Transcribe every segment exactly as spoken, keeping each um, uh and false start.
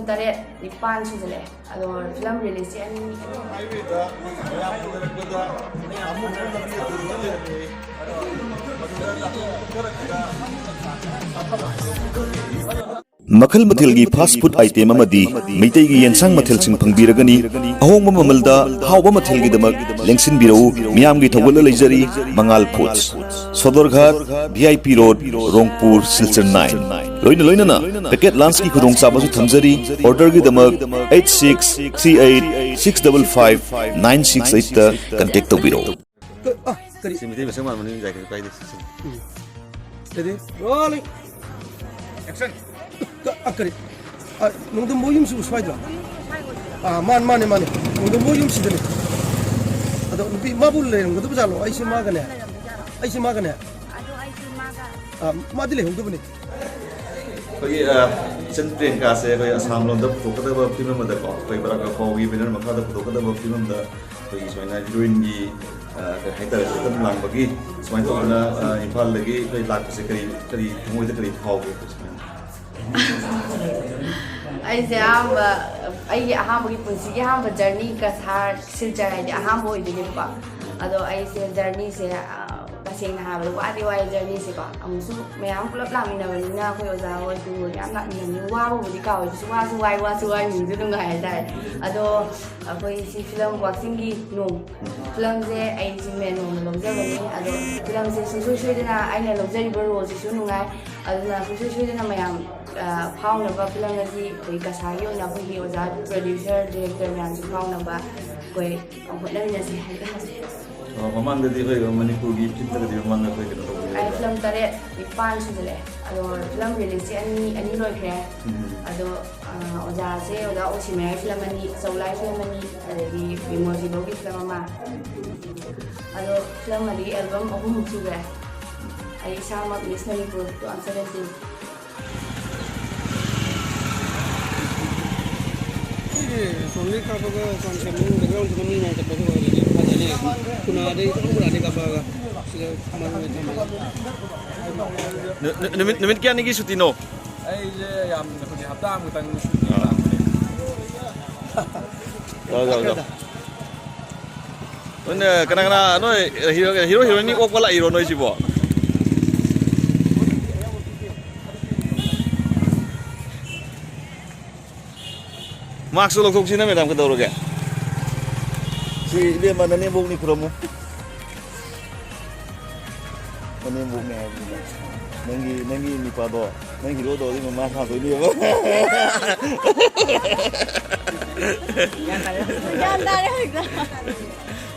ꯇꯔꯦꯠ ꯅꯤꯄꯥꯟ ꯁꯨꯖꯜꯂꯛꯑꯦ꯫ ꯑꯗꯣ ꯐꯤꯂꯝ ꯔꯤꯂꯤꯁꯁꯦ ꯑꯅꯤ, ꯑꯅꯤ ꯃꯈꯜ ꯃꯊꯦꯜꯒꯤ ꯐꯥꯁ꯭ꯠ ꯐꯨꯗ ꯑꯥꯏꯇꯦꯝ ꯑꯃꯗꯤ ꯃꯩꯇꯩꯒꯤ ꯌꯦꯟꯁꯥꯡ ꯃꯊꯦꯜꯁꯤꯡ ꯐꯪꯕꯤꯔꯒꯅꯤ꯫ ꯑꯍꯣꯡꯕ ꯃꯃꯜꯗ ꯍꯥꯎꯕ ꯃꯊꯦꯜꯒꯤꯗꯃꯛ ꯂꯦꯡꯁꯤꯟꯕꯤꯔꯛꯎ꯫ ꯃꯤꯌꯥꯝꯒꯤ ꯊꯧꯒꯜꯗ ꯂꯩꯖꯔꯤ Mangal foods, Sadarghat, V I P road, Rongpur, Silchar nine. ꯂꯣꯏꯅ ꯂꯣꯏꯅꯅ ꯄꯦꯀꯦꯠ ꯂꯟꯆꯀꯤ ꯈꯨꯗꯣꯡꯆꯥꯕꯁꯨ ꯊꯝꯖꯔꯤ꯫ ꯑꯣꯔꯗꯔꯒꯤꯗꯃꯛ eight six three eight six double five nine six eight ꯇ ꯀꯟꯇꯦꯛ ꯇꯧꯕꯤꯔꯛꯎ꯫ ꯀ- ꯑ ꯀꯔꯤ ꯁꯤ ꯃꯤꯇꯩ ꯃꯁꯦꯟ ꯃꯥꯟꯕꯅꯤꯅ ꯌꯥꯏ, ꯀꯩꯁꯨ ꯀꯥꯏꯗꯦ꯫ ꯁꯤ, ꯁꯤ꯫ ꯀꯔꯤ ꯔꯣꯂꯤꯡ ꯑꯦꯛꯁꯟ꯫ ꯀ- ꯑ ꯀꯔꯤ ꯑ, ꯅꯣꯡꯗꯝꯕ ꯌꯨꯝꯁꯤꯕꯨ ꯁ꯭ꯋꯥꯏꯗ꯭ꯔꯣ? ꯑꯥ ꯃꯥꯅꯦ ꯃꯥꯅꯦ ꯃꯥꯅꯦ, ꯅꯣꯡꯗꯝꯕ ꯌꯨꯝꯁꯤꯗꯅꯦ꯫ ꯑꯗꯣ ꯅꯨꯄꯤ ꯃꯥꯕꯨ ꯂꯩꯔꯝꯒꯗꯕ ꯖꯥꯠꯂꯣ? ꯑꯩꯁꯦ ꯃꯥꯒꯅꯦ, ꯑꯩꯁꯦ ꯃꯥꯒꯅꯦ꯫ ꯑꯥ, ꯃꯥꯗꯤ ꯂꯩꯍꯧꯗꯕꯅꯦ꯫ ꯑꯩꯈꯣꯏꯒꯤ ꯑ, ꯏꯆꯟ ꯄ꯭ꯔꯤꯌꯥꯡꯀꯥꯁꯦ ꯑꯩꯈꯣꯏ ꯑꯁꯥꯝ ꯂꯣꯝꯗ ꯄꯨꯊꯣꯛꯀꯗꯕ ꯐꯤꯂꯝ ꯑꯃꯗꯀꯣ, ꯑꯩꯈꯣꯏ ꯕꯔꯥꯛ ꯑꯐꯥꯎꯒꯤ ꯕꯦꯅꯔ ꯃꯈꯥꯗ ꯄꯨꯊꯣꯛꯀꯗꯕ ꯐꯤꯂꯝ ꯑꯃꯗ ꯑꯩꯈꯣꯏꯒꯤ ꯁꯨꯃꯥꯏꯅ ꯍꯤꯔꯣꯏꯟꯒꯤ ꯑ, ꯀꯩ ꯍꯥꯏꯇꯥꯔꯦ, ꯁꯛꯇꯝ ꯂꯥꯡꯕꯒꯤ ꯁꯨꯃꯥꯏꯅ ꯇꯧꯗꯅ ꯑ, ꯏꯝꯐꯥꯜꯗꯒꯤ ꯑꯩꯈꯣꯏ ꯂꯥꯛꯄꯁꯦ ꯀꯔꯤ ꯀꯔꯤ ꯊꯃꯣꯏꯗ ꯀꯔꯤ ꯐꯥꯎꯒꯦ? ꯁꯨꯃꯥꯏꯅ ꯑꯩꯁꯦ ꯑꯍꯥꯟꯕ, ꯑꯩꯒꯤ ꯑꯍꯥꯟꯕꯒꯤ ꯄꯨꯟꯁꯤꯒꯤ ꯑꯍꯥꯟꯕ ꯖꯔꯅꯤ ꯀꯁꯥꯔ ꯁꯤꯜꯆꯔ ꯍꯥꯏꯗꯤ ꯑꯍꯥꯟꯕ ꯑꯣꯏꯗꯣꯏꯅꯦꯕꯀꯣ꯫ ꯑꯗꯣ ꯑꯩꯁꯦ ꯖꯔꯅꯤꯁꯦ ꯑ, ꯇꯁꯦꯡꯅ ꯍꯥꯏꯔꯕꯗ ꯋꯥꯗꯤ ꯋꯥꯏ ꯖꯔꯅꯤꯁꯦꯀꯣ꯫ ꯑꯃꯨꯛꯁꯨ ꯃꯌꯥꯝ ꯄꯨꯂꯞ ꯂꯥꯛꯃꯤꯟꯅꯕꯅꯤꯅ ꯑꯩꯈꯣꯏ ꯑꯣꯖꯥ ꯍꯣꯏ ꯀꯨ ꯍꯣꯏ ꯃꯌꯥꯝ ꯂꯥꯛꯃꯤꯟꯅꯕꯅꯤꯅ ꯋꯥꯕꯕꯨꯗꯤ ꯀꯥꯎꯋꯦ, ꯑꯗꯨꯁꯨ ꯋꯥꯁꯨ ꯋꯥꯏ, ꯋꯥꯁꯨ ꯋꯥꯏ, ꯅꯨꯡꯁꯨ ꯅꯨꯡꯉꯥꯏ ꯍꯥꯏꯇꯥꯔꯦ꯫ ꯑꯗꯣ ꯑꯩꯈꯣꯏ ꯁꯤ ꯐꯤꯂꯝ ꯋꯥꯛꯆꯤꯡꯒꯤ ꯅꯣꯡ ꯐꯤꯂꯝꯁꯦ ꯑꯩꯁꯦ ꯃꯦꯟ ꯔꯣꯜꯗ ꯂꯧꯖꯕꯅꯤ꯫ ꯑꯗꯣ ꯐꯤꯂꯝꯁꯦ ꯁꯨꯡꯁꯣꯏ ꯁꯣꯏꯗꯅ ꯑꯩꯅ ꯂꯧꯖꯔꯤꯕ ꯔꯣꯜꯁꯤꯁꯨ ꯅꯨꯡꯉꯥꯏ꯫ ꯑꯗꯨꯅ ꯁꯨꯡꯁꯣꯏ ꯁꯣꯏꯗꯅ ꯃꯌꯥꯝ ꯑ, ꯐꯥꯎꯅꯕ ꯐꯤꯂꯝ ꯑꯁꯤ ꯑꯩꯈꯣꯏ ꯀꯁꯥꯔꯒꯤ ꯑꯣꯏꯅ ꯑꯩꯈꯣꯏꯒꯤ ꯑꯣꯖꯥ ꯄ꯭ꯔꯣꯗ꯭ꯌꯨꯁꯔ ꯗꯤꯔꯦꯛꯇꯔ ꯃꯌꯥꯝꯁꯨ ꯐꯥꯎꯅꯕ ꯑꯩꯈꯣꯏ ꯍꯣꯠꯅꯃꯤꯟꯅꯁꯤ ꯍꯥꯏꯕ꯫ ꯑ, ꯃꯃꯥꯡꯗꯗꯤ ꯑꯩꯈꯣꯏ ꯃꯅꯤꯄꯨꯔꯒꯤ ꯐꯤꯜꯝꯗꯒꯗꯤ ꯃꯃꯥꯡꯗ ꯑꯩꯈꯣꯏ ꯀꯩꯅꯣ ꯇꯧꯕꯤꯔꯦ꯫ ꯑꯩ ꯐꯤꯂꯝ ꯇꯔꯦꯠ ꯅꯤꯄꯥꯟ ꯁꯨꯖꯜꯂꯛꯑꯦ꯫ ꯑꯗꯣ ꯐꯤꯂꯝ ꯔꯤꯂꯤꯁꯁꯦ ꯑꯅꯤ ꯑꯅꯤ ꯂꯣꯏꯈ꯭ꯔꯦ꯫ ꯑꯗꯣ ꯑ, ꯑꯣꯖꯥꯁꯦ ꯑꯣꯖꯥ ꯑꯣꯁꯤꯃꯌꯥꯒꯤ ꯐꯤꯂꯝ ꯑꯅꯤ, ꯆꯧꯂꯥꯏ ꯐꯤꯂꯝ ꯑꯅꯤ, ꯑꯗꯒꯤ ꯕꯤꯃꯣꯜ ꯁꯤꯕꯧꯒꯤ ꯐꯤꯂꯝ ꯑꯃ꯫ ꯑꯗꯣ ꯐꯤꯂꯝ ꯑꯗꯒꯤ ꯑꯦꯜꯕꯝ ꯑꯍꯨꯝꯃꯨꯛ ꯁꯨꯈ꯭ꯔꯦ꯫ ꯑꯩ ꯏꯁꯥꯃꯛ ꯃꯤꯁ ꯃꯅꯤꯄꯨꯔ two thousand seventeen꯫ ꯑꯩꯈꯣꯏꯒꯤ ꯁꯣꯝꯗꯒꯤ ꯀꯥꯞꯄꯒ ꯁꯣꯝ ꯁꯦꯝꯕ ꯕꯦꯛꯒ꯭ꯔꯥꯎꯟꯁꯤꯅ ꯃꯤ ꯃꯌꯥꯝ ꯆꯠꯄꯁꯨ ꯑꯣꯏꯔꯗꯤ ꯐꯖꯅꯤ꯫ ꯈꯨꯅꯥꯗꯩ ꯈꯨꯅꯥꯗꯩ ꯀꯥꯞꯄꯛꯑꯒ ꯁꯤꯗ ꯃꯔꯨ ꯑꯣꯏꯅ ꯊꯝꯃꯒ ꯅꯨ- ꯅꯨ- ꯅꯨꯃꯤꯠ ꯅꯨꯃꯤꯠ ꯀꯌꯥꯅꯤꯒꯤ ꯁꯨꯇꯤꯅꯣ? ꯑꯩꯁꯦ ꯌꯥꯝ ꯍꯧꯖꯤꯛ ꯍꯞꯇꯥ ꯑꯃꯈꯛꯇꯪ ꯁꯨꯇꯤ ꯑꯥ꯫ ꯂꯥꯛꯄꯅꯦ꯫ ꯂꯥꯛꯑꯣ, ꯂꯥꯛꯑꯣ, ꯂꯥꯛꯑꯣ꯫ ꯅꯣꯏꯅ ꯀꯅꯥ ꯀꯅꯥ, ꯅꯣꯏ ꯍꯤꯔꯣ, ꯍꯤꯔꯣ ꯍꯤꯔꯣꯏꯅꯤ ꯑꯣꯛꯄ ꯂꯥꯛꯏꯔꯣ ꯅꯣꯏꯁꯤꯕꯣ? ꯃꯥꯛꯁꯁꯨ ꯂꯧꯊꯣꯛꯁꯤꯅ, ꯃꯦꯗꯥꯝ, ꯀꯩꯗꯧꯔꯒꯦ? ꯁꯤ ꯏꯕꯦꯝꯃ ꯅꯅꯦꯝꯕꯣꯛꯅꯤ, ꯈꯨꯔꯨꯝꯃꯨ꯫ ꯅꯅꯦꯝꯕꯣꯛꯅꯦ ꯍꯥꯏꯕꯅꯤꯗ꯫ ꯅꯪꯒꯤ, ꯅꯪꯒꯤ ꯅꯨꯄꯥꯗꯣ, ꯅꯪ ꯍꯤꯔꯣ ꯇꯧꯔꯗꯤ ꯃꯃꯥ ꯁꯥꯗꯣꯏꯅꯦꯕ꯫ ꯒ꯭ꯌꯥꯟ ꯇꯥꯔꯦ ꯍꯧꯖꯤꯛꯇ꯫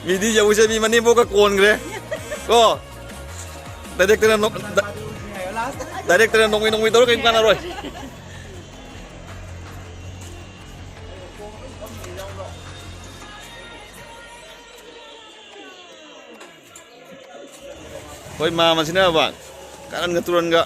ꯃꯤꯗꯤ ꯌꯧꯁꯦ, ꯃꯤ ꯃꯅꯦꯝꯕꯣꯛꯀ ꯀꯣꯟꯈ꯭ꯔꯦ꯫ ꯀꯣ? ꯗꯥꯏꯔꯦꯛꯇꯔꯅ ꯅꯣꯛ-, ꯗꯥ-, ꯗꯥꯏꯔꯦꯛꯇꯔꯅ ꯅꯣꯡꯃꯩ ꯅꯣꯡꯃꯩ ꯇꯧꯔ ꯀꯔꯤꯝ ꯀꯥꯟꯅꯔꯣꯏ꯫ ꯑꯩꯈꯣꯏ ꯃꯥꯝꯃꯁꯤꯅꯕ ꯀꯥꯔꯟꯒ ꯇꯨꯔꯟꯒ꯫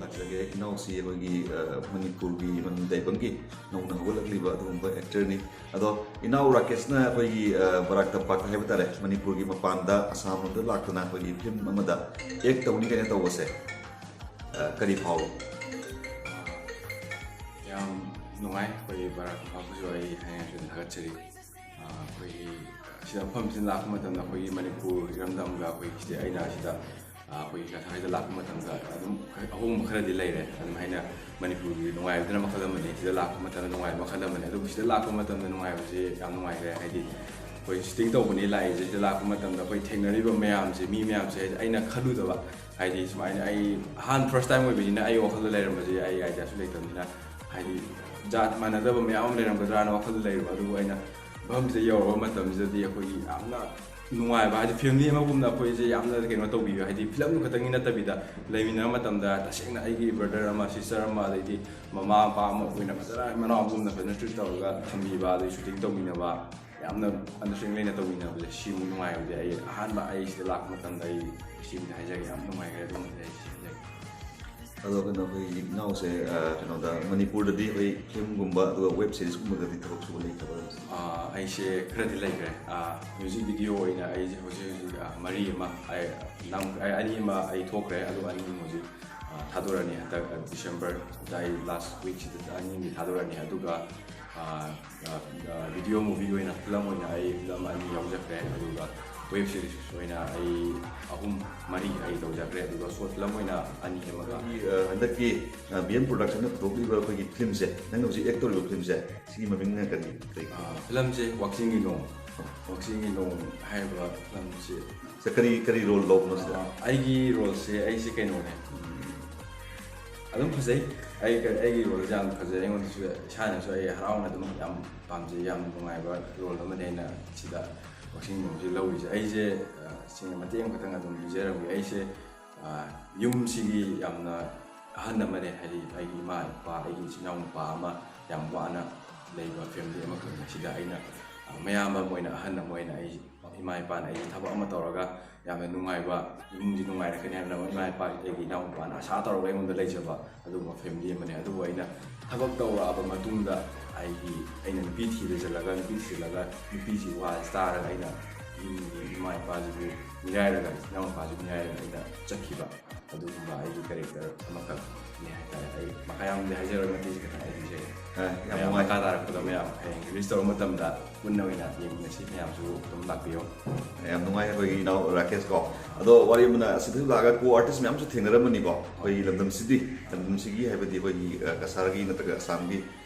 ꯂꯥꯛꯆꯒꯦ꯫ ꯏꯅꯥꯎꯁꯤ ꯑꯩꯈꯣꯏꯒꯤ, ꯑ, ꯃꯅꯤꯄꯨꯔꯒꯤ ꯃꯃꯤ ꯇꯥꯏꯕꯪꯒꯤ ꯅꯧꯅ ꯍꯧꯒꯠꯂꯛꯂꯤꯕ ꯑꯗꯨꯒꯨꯝꯕ ꯑꯦꯛꯇꯔꯅꯤ꯫ ꯑꯗꯣ ꯏꯅꯥꯎ ꯔꯥꯀꯦꯁꯅ ꯑꯩꯈꯣꯏꯒꯤ, ꯑ, ꯕꯔꯥꯛ ꯇꯝꯄꯥꯛꯇ ꯍꯥꯏꯕ ꯇꯥꯔꯦ, ꯃꯅꯤꯄꯨꯔꯒꯤ ꯃꯄꯥꯟꯗ ꯑꯁꯥꯝ ꯂꯣꯝꯗ ꯂꯥꯛꯇꯨꯅ ꯑꯩꯈꯣꯏꯒꯤ ꯐꯤꯂꯝ ꯑꯃꯗ ꯑꯦꯛ ꯇꯧꯅꯤ ꯀꯥꯏꯅ ꯇꯧꯕꯁꯦ, ꯑ, ꯀꯔꯤ ꯐꯥꯎꯏ? ꯌꯥꯝ ꯅꯨꯡꯉꯥꯏ꯫ ꯑꯩꯈꯣꯏꯒꯤ ꯕꯔꯥꯛ ꯇꯝꯄꯥꯛꯄꯨꯁꯨ ꯑꯩ ꯍꯥꯏꯅ ꯊꯥꯒꯠꯆꯔꯤ꯫ ꯑ, ꯑꯩꯈꯣꯏꯒꯤ ꯁꯤꯗ ꯃꯐꯝꯁꯤꯗ ꯂꯥꯛꯄ ꯃꯇꯝꯗ ꯑꯩꯈꯣꯏꯒꯤ ꯃꯅꯤꯄꯨꯔ ꯏꯔꯝꯗꯝꯒ ꯑꯩꯈꯣꯏꯒꯤ ꯁꯤꯗ ꯑꯩꯅ ꯁꯤꯗ ꯑꯩꯈꯣꯏꯒꯤ ꯉꯁꯥꯏꯗ ꯂꯥꯛꯄ ꯃꯇꯝꯗ ꯑꯗꯨꯝ ꯑꯍꯣꯡꯕ ꯈꯔꯗꯤ ꯂꯩꯔꯦ꯫ ꯑꯗꯨꯝ ꯍꯥꯏꯅ ꯃꯅꯤꯄꯨꯔꯒꯤ ꯅꯨꯡꯉꯥꯏꯕꯗꯨꯅ ꯃꯈꯜ ꯑꯃꯅꯤ, ꯁꯤꯗ ꯂꯥꯛꯄ ꯃꯇꯝꯗ ꯅꯨꯡꯉꯥꯏꯕ ꯃꯈꯜ ꯑꯃꯅꯤ꯫ ꯑꯗꯨꯕꯨ ꯁꯤꯗ ꯂꯥꯛꯄ ꯃꯇꯝꯗ ꯅꯨꯡꯉꯥꯏꯕꯁꯦ ꯌꯥꯝ ꯅꯨꯡꯉꯥꯏꯈ꯭ꯔꯦ꯫ ꯍꯥꯏꯗꯤ ꯑꯩꯈꯣꯏ ꯁꯨꯇꯤꯡ ꯇꯧꯕꯅꯤ ꯂꯥꯛꯏꯁꯦ, ꯁꯤꯗ ꯂꯥꯛꯄ ꯃꯇꯝꯗ ꯑꯩꯈꯣꯏ ꯊꯦꯡꯅꯔꯤꯕ ꯃꯌꯥꯝꯁꯦ, ꯃꯤ ꯃꯌꯥꯝꯁꯦ, ꯍꯥꯏꯗꯤ ꯑꯩꯅ ꯈꯜꯂꯨꯗꯕ, ꯍꯥꯏꯗꯤ ꯁꯨꯃꯥꯏꯅ ꯑꯩ ꯑꯍꯥꯟꯕ first time ꯑꯣꯏꯕꯅꯤꯅ ꯑꯩ ꯋꯥꯈꯜꯗ ꯂꯩꯔꯝꯕꯁꯦ ꯑꯩ idea ꯁꯨ ꯂꯩꯇꯕꯅꯤꯅ, ꯍꯥꯏꯗꯤ ꯖꯥꯠ ꯃꯥꯟꯅꯗꯕ ꯃꯌꯥꯝ ꯑꯃ ꯂꯩꯔꯝꯒꯗ꯭ꯔꯥꯅ ꯋꯥꯈꯜꯗ ꯂꯩꯔꯨꯕ꯫ ꯑꯗꯨꯕꯨ ꯑꯩꯅ ꯃꯐꯝꯁꯤꯗ ꯌꯧꯔꯕ ꯃꯇꯝꯁꯤꯗꯗꯤ ꯑꯩꯈꯣꯏꯒꯤ ꯌꯥꯝꯅ ꯅꯨꯡꯉꯥꯏꯕ, ꯍꯥꯏꯗꯤ family ꯑꯃꯒꯨꯝꯅ ꯑꯩꯈꯣꯏꯁꯦ ꯌꯥꯝꯅ ꯀꯩꯅꯣ ꯇꯧꯕꯤꯕ, ꯍꯥꯏꯗꯤ ꯐꯤꯂꯝ ꯈꯛꯇꯪꯒꯤ ꯅꯠꯇꯕꯤꯗ ꯂꯩꯃꯤꯟꯅꯕ ꯃꯇꯝꯗ ꯇꯁꯦꯡꯅ ꯑꯩꯒꯤ brother ꯑꯃ, sister ꯑꯃ, ꯑꯗꯩꯗꯤ ꯃꯃꯥ ꯃꯄꯥ ꯑꯃ ꯑꯣꯏꯅ ꯐꯖꯅ ꯃꯅꯥꯎꯒꯨꯝꯅ ꯐꯖꯅ treat ꯇꯧꯔꯒ ꯊꯝꯕꯤꯕ, ꯑꯗꯩ shooting ꯇꯧꯃꯤꯟꯅꯕ, ꯌꯥꯝꯅ understanding ꯂꯩꯅ ꯇꯧꯃꯤꯟꯅꯕꯁꯦ, ꯁꯤꯃꯨꯛ ꯅꯨꯡꯉꯥꯏꯕꯗꯤ ꯑꯩ ꯑꯍꯥꯟꯕ ꯑꯩ ꯁꯤꯗ ꯂꯥꯛꯄ ꯃꯇꯝꯗ ꯑꯩ ꯁꯤꯃꯗꯤ ꯍꯥꯏꯖꯒꯦ, ꯌꯥꯝ ꯅꯨꯡꯉꯥꯏꯈ꯭ꯔꯦ, ꯑꯗꯨꯃꯗꯤ ꯑꯩ ꯁꯤ ꯍꯥꯏꯖꯒꯦ꯫ ꯑꯗꯣ ꯀꯩꯅꯣ, ꯑꯩꯈꯣꯏ ꯏꯅꯥꯎꯁꯦ, ꯑ, ꯀꯩꯅꯣꯗ, ꯃꯅꯤꯄꯨꯔꯗꯗꯤ ꯑꯩꯈꯣꯏ ꯐꯤꯂꯝꯒꯨꯝꯕ ꯑꯗꯨꯒ ꯋꯦꯕ ꯁꯤꯔꯤꯁꯀꯨꯝꯕꯗꯗꯤ ꯊꯕꯛ ꯁꯨꯕ ꯂꯩꯇꯕ꯭ꯔꯥ? ꯑꯥ, ꯑꯩꯁꯦ ꯈꯔꯗꯤ ꯂꯩꯈ꯭ꯔꯦ꯫ ꯃ꯭ꯌꯨꯖꯤꯛ ꯚꯤꯗꯤꯑꯣ ꯑꯣꯏꯅ ꯑꯩꯁꯦ ꯍꯧꯖꯤꯛ ꯍꯧꯖꯤꯛ, ꯑꯥ, ꯃꯔꯤ ꯑꯃ, ꯑꯩ, ꯅꯝ-, ꯑꯩ ꯑꯅꯤ ꯑꯃ ꯑꯩ ꯊꯣꯛꯈ꯭ꯔꯦ, ꯑꯗꯨꯒ ꯑꯅꯤ ꯑꯃ ꯍꯧꯖꯤꯛ, ꯑꯥ, ꯊꯥꯗꯣꯔꯛꯑꯅꯤ ꯍꯟꯗꯛ, ꯑꯥ, ꯗꯤꯁꯦꯝꯕꯔ ꯑꯗꯥꯏ ꯂꯥꯁ ꯋꯤꯛꯁꯤꯗ ꯑꯅꯤ ꯑꯃꯗꯤ ꯊꯥꯗꯣꯔꯛꯑꯅꯤ꯫ ꯑꯗꯨꯒ, ꯑꯥ, ꯑꯥ, ꯑꯥ, ꯚꯤꯗꯤꯑꯣ ꯃꯨꯚꯤ ꯑꯣꯏꯅ, ꯐꯤꯂꯝ ꯑꯣꯏꯅ ꯑꯩ ꯐꯤꯂꯝ ꯑꯅꯤ ꯌꯥꯎꯖꯈ꯭ꯔꯦ, ꯑꯗꯨꯒ ꯋꯦꯕ ꯁꯤꯔꯤꯁ ꯑꯣꯏꯅ ꯑꯩ ꯑꯍꯨꯝ ꯃꯔꯤ ꯑꯩ ꯇꯧꯖꯈ꯭ꯔꯦ, ꯑꯗꯨꯒ ꯁꯣꯔꯠ ꯐꯤꯂꯝ ꯑꯣꯏꯅ ꯑꯅꯤ ꯑꯃꯒ꯫ ꯑꯩꯈꯣꯏꯒꯤ, ꯑ, ꯍꯟꯗꯛꯀꯤ, ꯑ, ꯕꯤ ꯑꯦꯝ ꯄ꯭ꯔꯣꯗꯛꯁꯟꯅ ꯄꯨꯊꯣꯛꯂꯤꯕ ꯑꯩꯈꯣꯏꯒꯤ ꯐꯤꯂꯝꯁꯦ, ꯅꯪꯅ ꯍꯧꯖꯤꯛ ꯑꯦꯛ ꯇꯧꯔꯤꯕ ꯐꯤꯂꯝꯁꯦ, ꯁꯤꯒꯤ ꯃꯃꯤꯡꯅ ꯀꯔꯤ? ꯀꯔꯤ? ꯑ, ꯐꯤꯂꯝꯁꯦ ꯋꯥꯛꯆꯤꯡꯒꯤ ꯅꯣꯡ, ꯋꯥꯛꯆꯤꯡꯒꯤ ꯅꯣꯡ ꯍꯥꯏꯔꯤꯕ ꯐꯤꯂꯝꯁꯤ꯫ ꯁꯦ, ꯀꯔꯤ, ꯀꯔꯤ ꯔꯣꯜ ꯂꯧꯕꯅꯣ ꯁꯤꯗ? ꯑ, ꯑꯩꯒꯤ ꯔꯣꯜꯁꯦ, ꯑꯩꯁꯦ ꯀꯩꯅꯣꯅꯦ, ꯎꯝ, ꯑꯗꯨꯝ ꯐꯖꯩ꯫ ꯑꯩ ꯀ-, ꯑꯩꯒꯤ ꯔꯣꯜꯁꯦ ꯌꯥꯝ ꯐꯖꯩ꯫ ꯑꯩꯉꯣꯟꯗꯁꯨ, ꯏꯁꯥꯅꯁꯨ ꯑꯩ ꯍꯔꯥꯎꯅ ꯑꯗꯨꯝ ꯌꯥꯝ ꯄꯥꯝꯖꯩ, ꯌꯥꯝ ꯅꯨꯡꯉꯥꯏꯕ ꯔꯣꯜ ꯑꯃꯅꯦ ꯑꯩꯅ ꯁꯤꯗ ꯋꯥꯛꯆꯤꯡ ꯅꯣꯡꯁꯦ ꯂꯧꯔꯤꯁꯦ꯫ ꯑꯩꯁꯦ, ꯑ, ꯁꯤꯅ ꯃꯇꯦꯛ ꯑꯃꯈꯛꯇꯪ ꯑꯗꯨꯝ ꯂꯤꯖꯔꯝꯒꯦ꯫ ꯑꯩꯁꯦ, ꯑ, ꯌꯨꯝꯁꯤꯒꯤ ꯌꯥꯝꯅ ꯑꯍꯟ ꯑꯃꯅꯦ, ꯍꯥꯏꯗꯤ ꯑꯩꯒꯤ ꯏꯃꯥ ꯏꯄꯥ, ꯑꯩꯒꯤ ꯏꯆꯤꯟ ꯏꯅꯥꯎ ꯅꯨꯄꯥ ꯑꯃ, ꯌꯥꯝ ꯋꯥꯅ ꯂꯩꯕ ꯐꯦꯃꯤꯂꯤ ꯑꯃꯈꯛꯅꯦ꯫ ꯁꯤꯗ ꯑꯩꯅ, ꯑ, ꯃꯌꯥꯝꯕ ꯑꯃ ꯑꯣꯏꯅ, ꯑꯍꯟ ꯑꯃ ꯑꯣꯏꯅ ꯑꯩ, ꯏꯃꯥ ꯏꯄꯥꯅ ꯑꯩꯁꯦ ꯊꯕꯛ ꯑꯃ ꯇꯧꯔꯒ ꯌꯥꯝꯅ ꯅꯨꯡꯉꯥꯏꯕ, ꯏꯃꯨꯡꯁꯤ ꯅꯨꯡꯉꯥꯏꯔꯛꯀꯅꯤ ꯍꯥꯏꯕꯅ ꯏꯃꯥ ꯏꯄꯥ, ꯑꯩꯒꯤ ꯏꯅꯥꯎ ꯅꯨꯄꯥꯅ ꯑꯁꯥ ꯇꯧꯔꯒ ꯑꯩꯉꯣꯟꯗ ꯂꯩꯖꯕ ꯑꯗꯨꯒꯨꯝꯕ ꯐꯦꯃꯤꯂꯤ ꯑꯃꯅꯦ꯫ ꯑꯗꯨꯕꯨ ꯑꯩꯅ ꯊꯕꯛ ꯇꯧꯔꯛꯑꯕ ꯃꯇꯨꯡꯗ ꯑꯩꯒꯤ, ꯑꯩꯅ ꯅꯨꯄꯤ ꯊꯤꯔꯁꯤꯜꯂꯒ, ꯅꯨꯄꯤ ꯊꯤꯖꯤꯜꯂꯒ ꯅꯨꯄꯤꯁꯤ ꯋꯥꯁꯤ ꯇꯥꯔꯒ ꯑꯩꯅ ꯌꯨꯝꯒꯤ ꯏꯃꯥ ꯏꯄꯥꯁꯤꯕꯨ ꯃꯤꯔꯥꯏꯔꯒ, ꯏꯅꯥꯎ ꯅꯨꯄꯥꯁꯤꯕꯨ ꯃꯤꯔꯥꯏꯔꯒ ꯑꯩꯅ ꯆꯠꯈꯤꯕ꯫ ꯑꯗꯨꯒꯨꯝꯕ ꯑꯩꯒꯤ ꯀꯦꯔꯦꯛꯇꯔ ꯑꯃꯈꯛꯅꯦ ꯍꯥꯏꯇꯥꯔꯦ꯫ ꯑꯩ ꯃꯈꯥ ꯌꯥꯝꯗꯤ ꯍꯥꯏꯖꯔꯣꯏ, ꯃꯇꯦꯛꯁꯦ ꯈꯤꯇꯪ ꯑꯩ ꯂꯤꯖꯒꯦ꯫ ꯑ, ꯌꯥꯝ ꯃꯌꯥꯝ ꯅꯨꯡꯉꯥꯏ꯫ ꯃꯈꯥ ꯇꯥꯔꯛꯄꯗ ꯃꯌꯥꯝ ꯍꯌꯦꯡ ꯔꯤꯂꯤꯁ ꯇꯧꯔ ꯃꯇꯝꯗ ꯄꯨꯟꯅ ꯑꯣꯏꯅ ꯌꯦꯡꯃꯤꯟꯅꯁꯤ꯫ ꯃꯌꯥꯝꯁꯨ ꯑꯗꯨꯝ ꯂꯥꯛꯄꯤꯌꯣ꯫ ꯌꯥꯝ ꯅꯨꯡꯉꯥꯏ ꯑꯩꯈꯣꯏꯒꯤ ꯏꯅꯥꯎ ꯔꯥꯀꯦꯁ ꯀꯣ꯫ ꯑꯗꯣ ꯋꯥꯔꯤ ꯑꯃꯅ, ꯑꯁꯤꯗꯁꯨ ꯂꯥꯛꯑꯒ ꯀꯣ ꯑꯥꯔꯇꯤꯁ ꯃꯌꯥꯝꯁꯨ ꯊꯦꯡꯅꯔꯝꯃꯅꯤꯀꯣ ꯑꯩꯈꯣꯏꯒꯤ ꯂꯝꯗꯝꯁꯤꯗꯤ, ꯂꯝꯗꯝꯁꯤꯒꯤ ꯍꯥꯏꯕꯗꯤ ꯑꯩꯈꯣꯏꯒꯤ, ꯑ, ꯀꯁꯥꯔꯒꯤ ꯅꯠꯇ꯭ꯔꯒ ꯑꯁꯥꯝꯒꯤ,